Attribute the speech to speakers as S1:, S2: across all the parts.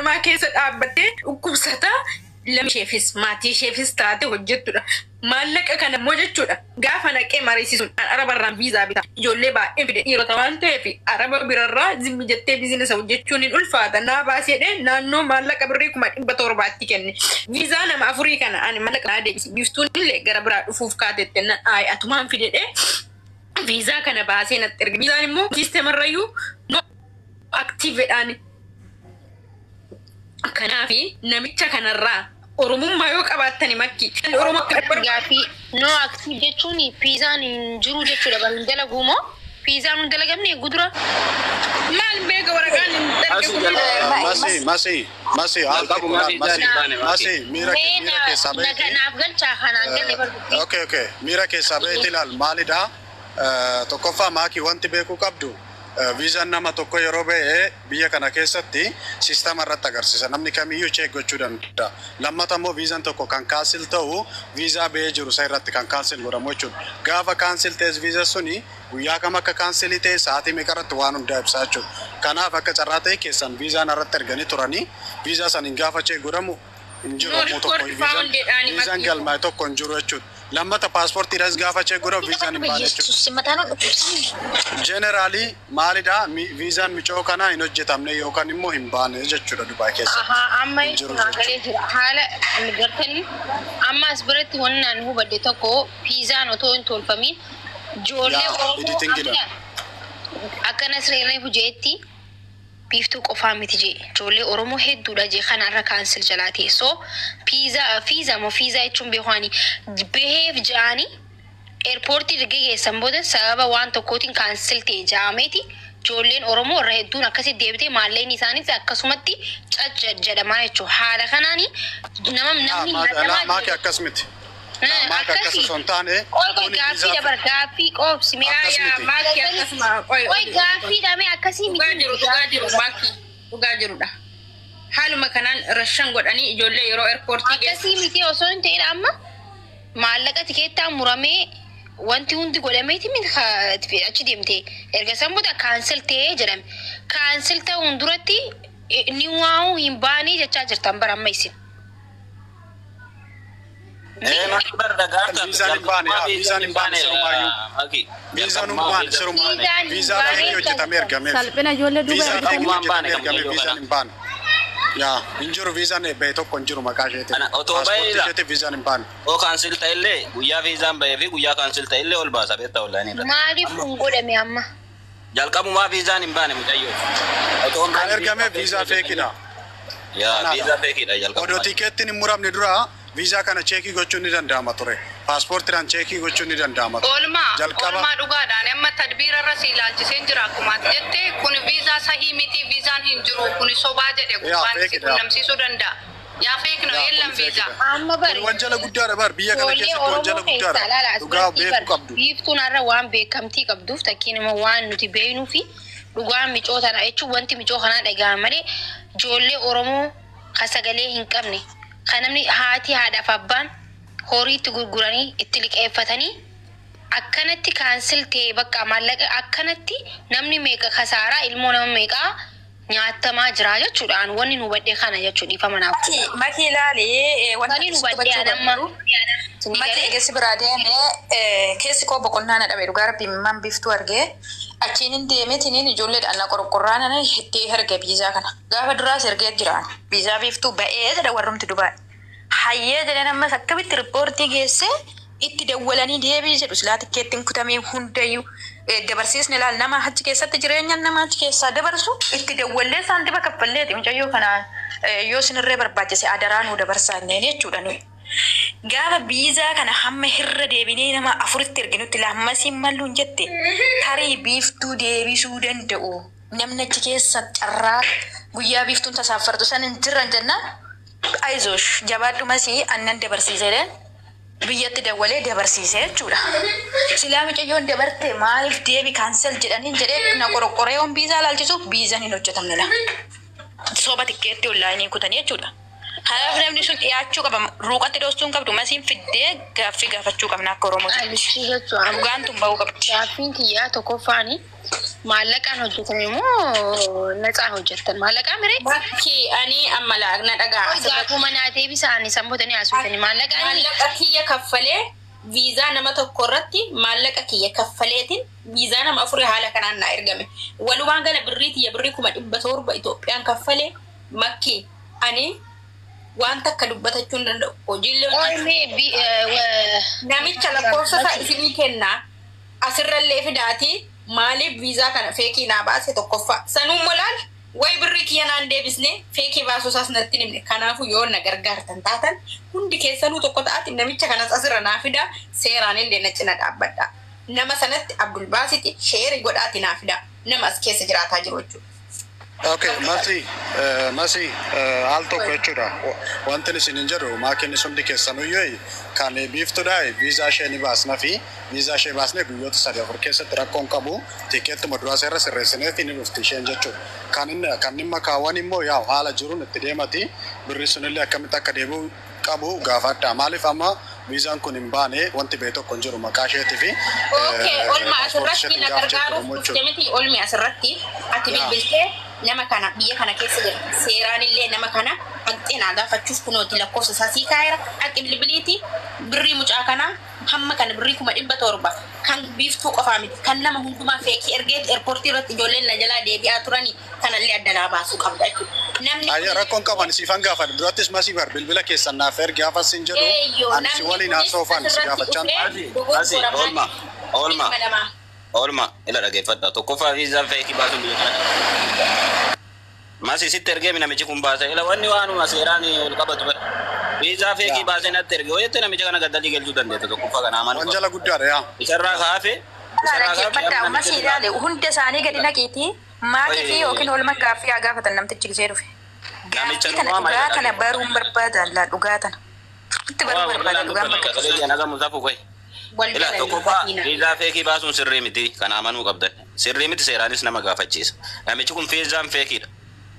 S1: namaa keessa dhaabbattee dhukkubsataa lama isheefis maatii isheefis taate hojjettudha. Maallaqa kana immoo jechuudha gaafa naqee mariisisuun an arabarraan viizaa bita. Ijoollee baay'een fide dhiirota waan ta'eef araba birarraa zimmi jettee biizinasa hojjechuun hin ulfaata. Naa baasee naannoo maallaqa birrii 700,000tti kenne. Viizaa nama afurii kana ani maallaqa naa deebisi. Biiftuun illee gara biraa dhufuuf kaateette nan aayi atumaan fidedhee viizaa kana baasee natti erge. Viizaan immoo siisteemarrayyuu no activeedhaan. Kanaafi namicha kanarraa Oromummaa yoo qabaattani makki. Oromoo akka barbaadu.
S2: Gaaffii no active jechuun viizaan hin jiru jechuudha. Bar hin dalagu moo? Viizaan hin dalagamne eeguu dura.
S1: Maal beeka waraqaan hin darge kun.
S3: Masi, masi, masi, al tokko laal, masi, masi, miira miira keessaa baheeti.
S2: Naaf galchaa kanaan galle bar dubbii.
S3: Okay. Miira keessaa baheeti ilaal maalidha? Tokkoffaa maakii wanti beekuu qabdu viizaan nama tokko yeroo ba'e biyya kana keessatti siistama irratti agarsiisa. Namni kamiyyuu check gochuu danda'a. Lammata immoo viizaan tokko kan cancel ta'u viizaa ba'ee jiru isa irratti kan cancel godhamu jechuudha. Gaafa cancel ta'es viizaa suni guyyaa kam akka cancel ta'e sa'aatii meeqa irratti waan hundaa ibsaa jechuudha. Kanaaf akka carraa ta'e keessan viizaan irratti erganii turanii viizaa saniin gaafa check godhamu hin jiru
S1: No
S3: ammoo tokko
S1: record found jedhaani
S3: viizaan
S1: makkii.
S3: Galmaa'e tokko hin jiru jechuudha. Lammata paaspoortiidhas gaafa check godhamu viizaan hin baane jechuudha.
S4: Yesuus mataan dhukkubsanii.
S3: Generally maalidha, viizaan micoo kanaa hin hojjetamne yookaan immoo hin baane jechuudha Dubaay keessatti.
S2: Ahaa, amma
S3: Hin jiru
S2: naa galee jira. Haala gartanii amma as biratti wanni ani hubadhe tokko viizaan otoo hin tolfamin ijoollee
S3: Yaa,
S2: Oromoo
S3: editingidha.
S2: amma akka Nasreen hujeetti biiftuu qofaa miti jee ijoollee Oromoo hedduudha jee kanarra cancel jalaa ta'e. So piizaa fiiza moo fiizaa jechuun beekuani beheef ja'anii airportii erga geessan booda sababa waan tokkootiin cancel ta'e ja'ameeti ijoolleen Oromoo irra hedduun akkasitti deebitee maallaqni isaanis akkasumatti cacca jedhamaa jechuudha. Haala kanaani nama namni nyaatamaa
S3: Maaki akkas miti. Maaki akkas
S2: akkasii.
S3: osoo hin taane
S2: Qoy qoy
S3: kuni
S2: gaaffii
S3: viizaa
S2: dabar gaaffii qoobsi mee
S3: Akkas
S1: Yaa
S3: miti.
S1: maakii akkasuma qoy.
S2: Qoy gaaffii dhamee akkasii
S1: Dhugaa
S2: miti.
S1: jiru, dhugaa jiru maakii, dhugaa jirudha. Haaluma kanaan rashan godhanii ijoollee yeroo airportii geessan.
S2: Akkasii miti osoo hin ta'in amma maallaqa tikeettaa muramee wanti hundi godhameeti miti achi deemte erga san booda cancel ta'ee jedhame. Cancel ta'uun duratti ni waa'uu hin baanee jechaa jirtan bara amma isin.
S5: Maki bar dhagaarta.
S3: Viizaan hin baane, yaa, viizaan hin baane sirumaayyuu.
S5: Maki.
S3: Viizaan hin baane sirumaa.
S2: Viizaan hin
S3: Viizaa
S2: baane
S3: fake hojjetamee ergameef.
S6: Salphina ijoollee duuba
S3: Viizaa
S6: ergamu.
S3: fake
S5: Jalqabummaan baane
S3: hojjetamee
S5: kan
S3: ergame
S5: mucayyoo
S3: viizaan
S5: kana.
S3: hin baane. Yaa, hin jiru viizaan ba'e tokko hin jiru maqaa isheetiin.
S5: Ana otoo
S3: Paaspoortii
S5: ba'eera.
S3: isheetiin viizaan hin baane.
S5: Oo cancel ta'ellee guyyaa viizaan bahee fi guyyaa cancel ta'ellee ol baasa beektaa onlineii irratti.
S2: Maaliif kun godhame amma?
S5: Jalqabumaa viizaan hin baane mucayyoo. Otoo hin
S3: Kan
S5: baane
S3: ergame viizaa fakeidha.
S5: Yaa,
S3: Kanaadha.
S5: viizaa fakeidha
S3: Odoo
S5: jalqabumaa.
S3: tikeettiin hin muramne dura viizaa kana check gochuun ni danda'ama ture. Paaspoortiidhaan check gochuun ni danda'ama ture.
S7: Oolmaa
S3: Jalqaba
S7: oolmaa dhugaadhaan amma tadbiira irra si ilaalchiseen jira akkuma ati jette kun viizaa sahii miti, viizaan hin jiru kun sobaa jedhe
S3: Yaa,
S7: gubbaan si
S3: fakeidha.
S7: qunnamsiisuu danda'a. Yaa fake no
S3: Yaa,
S7: yeellan
S3: kun
S7: viizaa.
S3: fakeidha.
S2: Amma bari.
S3: Kun wanjala guddaadha bar biyya kana
S2: Ijoollee
S3: keessatti wanjala
S2: Oromoo keessaa
S3: guddaadha.
S2: laala as
S3: Dhugaa
S2: biratti
S3: beekuu
S2: bar
S3: qabdu.
S2: biiftuun har'a waan beekamtii qabduuf takkiin immoo waan nuti beeknuu fi dhugaan micoo tana jechuun wanti micoo kanaa dhaga'an malee ijoollee Oromoo ka sagalee hin qabne kan namni haati haadhaaf abbaan horii itti gurguranii itti liqeeffatanii akkanatti cancel ta'e bakka maallaqa akkanatti namni meeqa kasaaraa ilmoo nama meeqaa nyaatamaa jira jechuudhaan wanni nu hubadhe kana jechuudha dhiifama manaaf.
S4: Maki maki ilaalee wanta
S2: Wani nu
S4: itti
S2: hubadhe
S4: hubachuu
S2: anamma.
S4: qabdu. Maki egessi biraa deemee keessi koo boqonnaa na dhabe dhugaa rabbi imman biiftuu argee achiin hin deemetiniin ijoolleedhaan na qorqorraan ana itti erge viizaa kana. Gaafa duraas ergee jiraan viizaa biiftuu ba'ee jedha warrumti Dubaay. Hayyee jedhan ammas akkamitti riippoortii geessee itti dawwalanii deebii jedhu silaa tikkeettiin kutamee hundayyuu dabarsiisni ilaal nama achi keessatti jireenya nama achi keessaa dabarsu itti dawwallee saantiba kaffalleeti mucayyoo kanaa yoo isinirree barbaachise adaraa nuu dabarsaa jenneen jechuudha nuyi. Gaafa viizaa kana hamma hirra deebinee nama afuritti erginutti lammasiin malluun jette tarii biiftuu deebisuu danda'u. Namni achi keessa carraa guyyaa biiftuun tasaaffartu san hin jirran jennaan ayizoosh jabaadhu masii annan dabarsiise jedheen biyyatti dawwalee dabarsiise jechuudha. Silaa mucayyoon dabarte maaliif deebi cancel jedhaniin jedhee na qorqoree yoon viizaa laalchisuuf viizaan hin hojjetamne la. Soba tikkeetti onlineii kutanii jechuudha. Kanaaf namni sun dhiyaachuu qaba. Ruuqatti dhoostuu hin qabdu. Masiin fiddee gaaffii gaafachuu qabna akka Oromootti.
S2: Alichi jechuudha.
S4: Dhugaan tun bahuu qabdi.
S2: Gaaffiin kiyyaa tokkoffaani Maallaqaan hojjetame moo natsaan hojjettan? Maallaqaa miree?
S4: Bakki ani amma na dhagaa.
S2: Gaafuma naa deebisaan isaan bootanii haasoftan maallaqaan
S4: Maallaqa kiyya kaffalee viizaa nama tokko irratti maallaqa kiyya kaffaleetiin viizaa nama afurii haala kanaan naa ergame. Walumaa gala birrii tiyya birrii 700,000 Itoophiyaan kaffalee makki ani waan takka dubbatachuu hin danda'u. Hojiilee
S2: Oolmee
S4: namicha lakkoofsa isaa isinii kennaa asirrallee fidaatii maaliif viizaa kana feekii naa baase tokkoffaa sanuu molaal way birrii kiyya naan deebisne feekii baasuu isaas natti himne kanaafuu yoo na gargaartan taatan hundi keessanuu tokko ta'aati namicha kanas asirra naa fidaa seeraan illee na cina dhaabbadha nama sanatti Abdulbaasiti sheerii godhaati naa fidaa nama as keessa jiraataa jiru jechuudha.
S3: Okay, Masi, Masi, al tokko jechuudha. Wanti isin hin jedhu maakinni hundi keessanuyyuu kan biiftuudha viizaa ishee ni baasna fi viizaa ishee baasnee guyyoota 3-4 keessatti rakkoon qabu tikeettuma duraa seerra sirreessineef ni dhufti isheen jechuudha. Kan inni kan dhimma kaawwan immoo yaa'u haala jiruun itti deemati birri sunillee akkamitti akka deebi'u qabu gaafadha. Maaliif amma viizaan kun hin baane wanti ba'e tokko hin jiru maqaa isheetii fi
S4: Okay, olma asirratti na gargaaruuf dhufte miti olmi asirratti ati bilbiltee nama kana biyya kana keessa jira. Seeraan illee nama kana haqxee naa gaafachuuf kunooti lakkoofsa isaa sii kaa'eera. Haqi bilbiliiti birrii mucaa kanaa hamma kana birrii 700,000 kan biiftuu qofaa miti kan nama hundumaa feekii ergeet eerpoortii irratti ijoolleen na jalaa deebi'aa turanii kanallee adda naa baasuu qabda jechuudha. Namni
S3: Ayya rakkoon qaban siifan gaafadha. Durattis masii bar bilbila keessan naaf ergi gaafa sin jedhu
S4: Eeyyoo,
S3: ani si
S4: namni
S3: waliin
S4: kunis
S3: haasofan si
S4: asirratti
S3: gaafachaan.
S4: dhufee
S5: Asi,
S4: dogoggora
S5: oolma,
S4: malee
S5: oolma,
S4: ilma namaa.
S5: oolma, ila dhageeffadha. Tokkoffaa viizaan feekii baasuun biyya kana. Masi sitti ergee namichi kun baase. Ila wanni waanuma seeraan ol qabatu bara. Viizaa feekii baasee natti erge. Hojjette namicha kana gaddalii galchuu dandeetta tokkoffaa kana amanuu qaba.
S3: Wanjala guddaadha yaa.
S5: Isarraa kaafe. Isarraa kaafe
S6: Dhaggeeffadhaa
S5: amma
S6: amma
S5: namicha
S6: si ilaale hunda isaanii gadi naqiitii maakii fi yookiin oolman gaaffii haa gaafatan namtichi gisee dhufe.
S5: Namicha
S6: Gaaffii tana
S5: dhumaa
S6: dhugaa
S5: maal
S6: kana baruun barbaadan laa dhugaa tana. Itti baruu barbaada dhugaan bakka
S4: Wal
S5: Ila
S4: jala
S5: tokkoffaa
S4: dubbatina.
S5: viizaa feekii baasuun sirrii miti kana amanuu qabdan. Sirrii miti seeraanis nama gaafachiisa. Namichi kun viizaan feekiidha.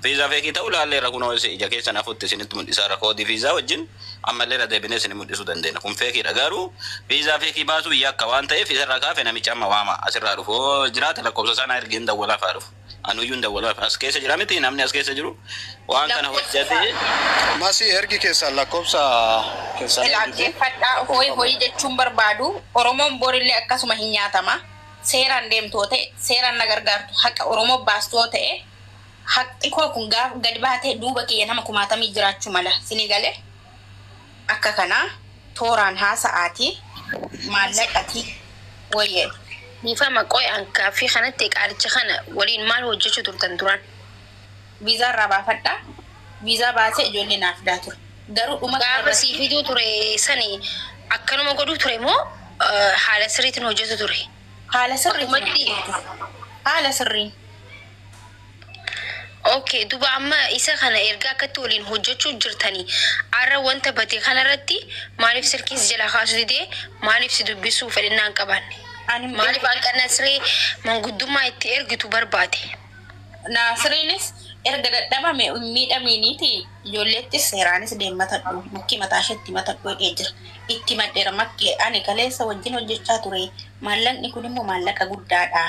S5: Viizaa feekii ta'uu laalleerra kunoo ija keessan hafutti isinitti mul'isaa rakoodii viizaa wajjin ammallee irra deebinee isin mul'isuu dandeenya. Kun feekiidha garuu viizaa feekii baasuu yakka waan ta'eef isarraa kaafe namichi amma waama asirraa dhufu oo jiraate lakkoofsa isaa na ergi hin dawwalaaf haa dhufu. Anuyyuu hin dawwalaaf as keessa jira miti namni as keessa jiru waan kana hojjetee
S3: Masii ergi keessan lakkoofsa keessan ergite.
S4: Dhaggeeffadhaa hoyi hoyi jechuun barbaadu Oromoon borillee akkasuma hin nyaatama. Seeraan deemtoo ta'e seeraan na gargaartu haqa Oromoo baastoo ta'e haqni koo kun gaaf gadi baatee duuba kiyya nama kumaatamii jiraachuu mala sini galee akka kanaa tooraan haasa'aatii maallaqatii wayyee.
S2: Niifama qo'aan gaaffii kanatti qaalicha kana waliin maal hojjechuu turtan duraan?
S4: Viizaa irraa baafadhaa. Viizaa baasee ijoollee naaf fidaa ture. Garuu dhuma
S2: Gaafa sii fiduu ture sani akkanuma godhuu ture moo haala sirriitiin hojjetu ture?
S4: Haala sirriitiin
S2: Akkumatti
S4: haala sirriin.
S2: Okay, duba amma isa kana erga akkatti waliin hojjechuu jirtanii arra wanta bate kanarratti maaliif silkiin si jalaa kaasuu didee maaliif si dubbisuu fedhinnaa hin qabaanne?
S4: Ani hin
S2: Maaliif
S4: beeku.
S2: hanqa Nasree manguddummaa itti ergitu barbaade?
S4: Naasiriinis erga dadhabame miidhamiiniiti ijoolleettis seeraanis deemmatadhu makkii mataa isheetti matadhu jedhee jira. Itti maddeera makkee ani kaleessa wajjin hojjechaa ture maallaqni kun immoo maallaqa guddaadha.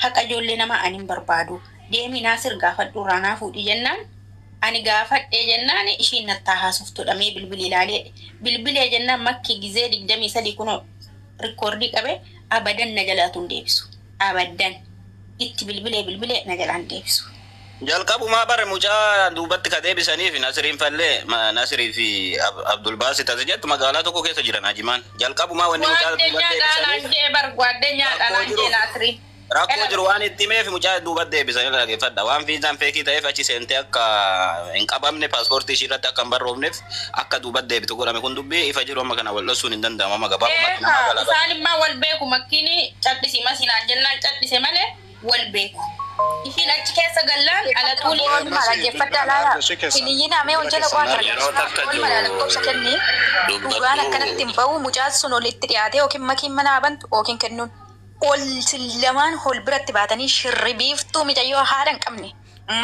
S4: Haqa ijoollee namaa ani hin barbaadu. Deemi Naasir gaafadhu irraa naa fuudhi jennaan ani gaafadhee jennaan ishiin nattaa haasoftudha mee bilbili ilaalee bilbilee jennaan makkii gizee 23 kunoo rikoordii qabe abadan na jalaatu hin deebisu. Abadan itti bilbilee bilbilee na jalaan deebisu.
S5: Jalqabumaa bare mucaa duubatti ka deebisaniif Nasiriin fallee Nasirii fi Abdulbaasit as jettu magaalaa tokko keessa jiran Hajimaan. Jalqabumaa wanni mucaa duubatti
S4: Guaddeenyaa
S5: deebisaniif
S4: dhalaan jee bar guaddeenyaa
S5: rakkoo
S4: dhalaan jee
S5: jiru
S4: Naasiriin.
S5: rakkoo jiru waan itti himeef mucaa duubatti deebisanii dhaggeeffadha. Waan viizaan feekii ta'eef achi seentee akka hin qabamne paaspoortii ishii irratti akka hin barroofneef akka duubatti deebitu godhame kun dubbii ifa jiru amma kana wal dhoksuun hin danda'amu amma gabaabumatti nama
S4: Eegaa
S5: galata.
S4: isaan immoo wal beeku makkiini cal'isi masinaan jennaan cal'ise malee wal beeku. Ishiin achi keessa gallaan ala tuulii
S6: Oolmaa
S3: Masii
S6: dhaggeeffadhaa
S3: bilbila naa
S6: laala.
S3: ergi ishee keessan.
S6: Hiniyyina mee ol
S3: Bilbila
S6: jala
S3: keessan
S6: qo'aa
S3: naa ergi.
S8: Yeroo takka
S6: Oolmaa
S8: jiru
S6: lakkoofsa kennee dhugaan
S8: dubbadhu
S6: akkanatti hin bahu mucaan sun olitti dhiyaatee yookiin makiin mana bantu yookiin kennuun ol lamaan ol biratti baatanii shirri biiftuu micayyoo haadha hin qabne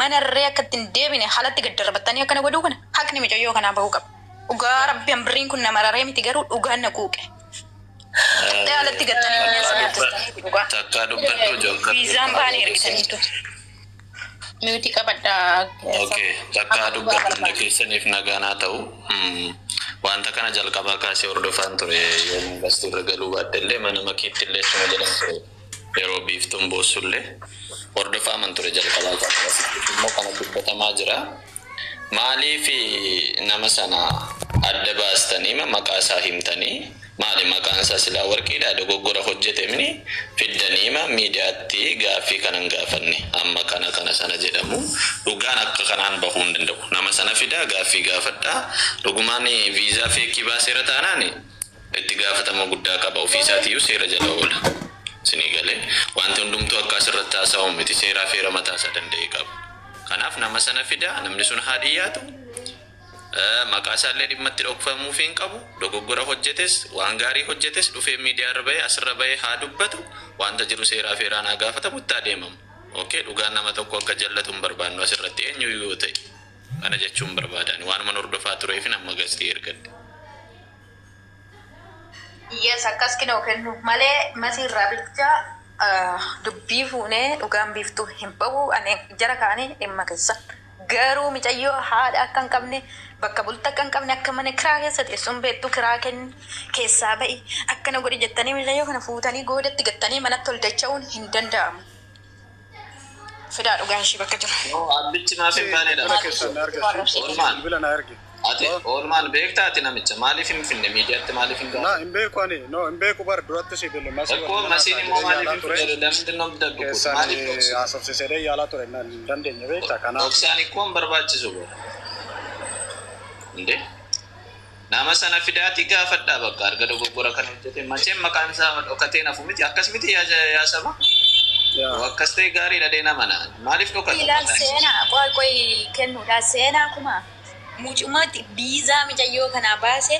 S6: manarree akka ittiin deebine haalatti gad darbattanii akkana godhuu kana haqni micayyoo kanaa bahuu qaba. Dhugaa rabbi hambiriin kun nama raree miti garuu dhugaan na quuqe. Tuqxee alatti gattanii bineensa nyaachistanii dhugaa.
S8: Takkaa dubbadhu jokkar.
S6: Viizaan baanee ergitaniitu.
S4: Mute qabadhaa.
S8: Okay, takkaa dubbadhu hunda keessaniif nagaan haa ta'u. Wanta kana jalqabaa kaasee hordofaan ture yoo yuunivarsiitii irra galuu baadde mana makiitti illee suma jedhan ture. Yeroo biiftuun boossullee hordofaaman ture jalqabaa kaasee asitti immoo kana dubbatamaa jira. Maaliif nama sana adda baastanii maqaa isaa himtanii maali maqaan isaa silaa warqiidha dogoggora hojjete mini fiddaniima miidiyaatti gaaffii kanan gaafanne amma kana kana sana jedhamu dhugaan akka kanaan bahuu hin danda'u. Nama sana fidaa gaaffii gaafadhaa dhugumaan viizaa fake baaseera taanaan itti gaafatama guddaa qaba ofiisaatiyyuu seera jala oola. Isinii galee wanti hundumtuu akka asirratti haasa'u miti seeraa feera mataa isaa danda'e qaba. Kanaaf nama sana fidaa namni sun haa dhiyaatu. Maqaa isaallee dhimma itti dhokfamuuf hin qabu. Dogoggora hojjetes waan gaarii hojjetes dhufee miidiyaa irra bahee asirra bahee haa dubbatu. Wanta jiru seeraa feeraan haa gaafatamu itti adeemamu. Okay, dhugaan nama tokko akka jallatu hin barbaannu asirratti eenyu yoo ta'e. Kana jechuun barbaadan waanuma hordofaa tureef amma gastii ergadde.
S6: Yes, akkas kinoo kennu malee masiirraa bicha dubbii fuunee dhugaan biiftuu hin bahu ani jara kaanii dhimma keessa. Garuu micayyoo haadha akka hin qabne bakka bulta akka hin qabne akka mana kiraa keessa teessuun beektu kiraa kenni keessaa ba'i akkana godhi jettanii micayyoo kana fuutanii goodatti gattanii manatti ol dacha'uun hin danda'amu. Fidaa dhugaan ishii bakka jiru.
S8: Abbichi maaf hin baanedha?
S3: Bilbila keessan na argisiisu.
S8: Oolmaan.
S3: Bilbila na ergi.
S8: Ati oolmaan beektaa ati namicha maaliif hin finne miidiyaatti maaliif hin
S3: Na
S8: gaafne?
S3: hin beeku ani no hin beeku bar duratti si billu masii
S8: Akkoo masiin immoo maaliif hin finne? ለምንድን ነው የምትደብቁት?
S3: keessaan
S8: Maaliif dhoksu?
S3: haasofsiisedhee yaalaa ture na hin dandeenye beektaa kanaaf.
S8: Dhoksaan ikkoo hin barbaachisu bara. Inde nama sana fidaatii gaafadhaa bakka arga dogoggora kan hojjete macheen maqaan isaa dhokatee nafu miti akkas miti yaa yaa saba. Akkas ta'e gaariidha deena mana maaliif dhokata?
S6: Ilaal seenaa qoy qoy kennuudha seenaa kuma mucumatti viizaa micayyoo kanaa baase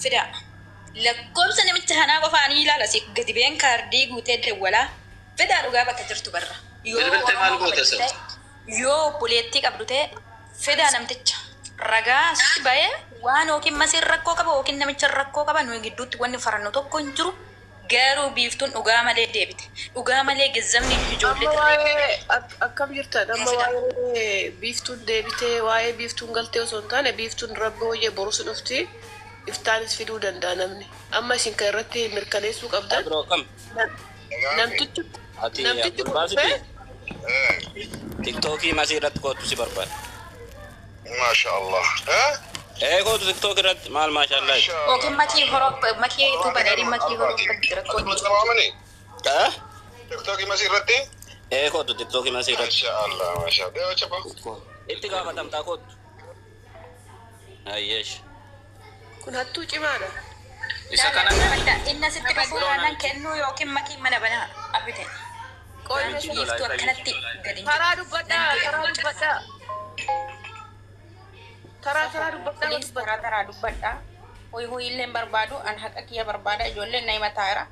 S6: fida. Lakkoobsa namicha kanaa qofaanii ilaala si gadi been kaardii guutee dawwalaa fidaa dhugaa bakka jirtu barra. Yoo
S8: Bilbiltee maal
S6: Oromoo
S8: goota
S6: qabdu
S8: isa?
S6: ta'e, yoo obboleettii qabdu ta'e fidaa namticha. Ragaa sitti bahee waan yookiin masiin rakkoo qaba yookiin namicha rakkoo qaba nuyi gidduutti wanni farannu tokko hin jiru. Garuu biiftuun dhugaa malee deebite. Dhugaa malee gezzamni ijoollee
S9: Amma
S6: tarree.
S9: waa'ee akkam jirtan amma waa'ee biiftuun deebitee waa'ee biiftuun galtee osoo hin taane biiftuun rabbi hooyyee borus dhufti iftaanis fiduu danda'a namni. Amma isin kan irratti mirkaneessuu qabdan
S5: Biroo kam?
S9: namtichi
S5: Ati
S9: namtichi kun
S5: Abdulbaasiti
S9: dhufee
S5: tiktookii masii irratti kootu si barbaada.
S10: Masha Allah. Eh?
S5: Ee kootu tiktook irratti maal maashaallah.
S6: Yookiin makii horoo makii tuuba dheerii makii horoo rakkoo hin jiru.
S10: Tamamani?
S5: Eh?
S10: TikTok masih irratti?
S5: Ee kootu tiktookii masii irratti.
S10: Masha Allah, masha Allah. Dewa coba.
S5: Itti gaafatamtaa kootu. Ayyeesh.
S9: Kun hattuu cimaadha.
S5: Isa kana
S6: Inni asitti dhufuu baannaan kennuu yookiin makii mana banaa abite.
S9: Qoy
S6: Biiftuu akkanatti gadi hin
S9: karaa dubbadhaa karaa dubbadhaa. Karaa karaa dubbadhaa
S4: Please
S9: dubbadhaa.
S4: karaa karaa dubbadhaa. Hoyi hoyi illee hin barbaadu an haqa kiyya barbaada ijoolleen na himataara.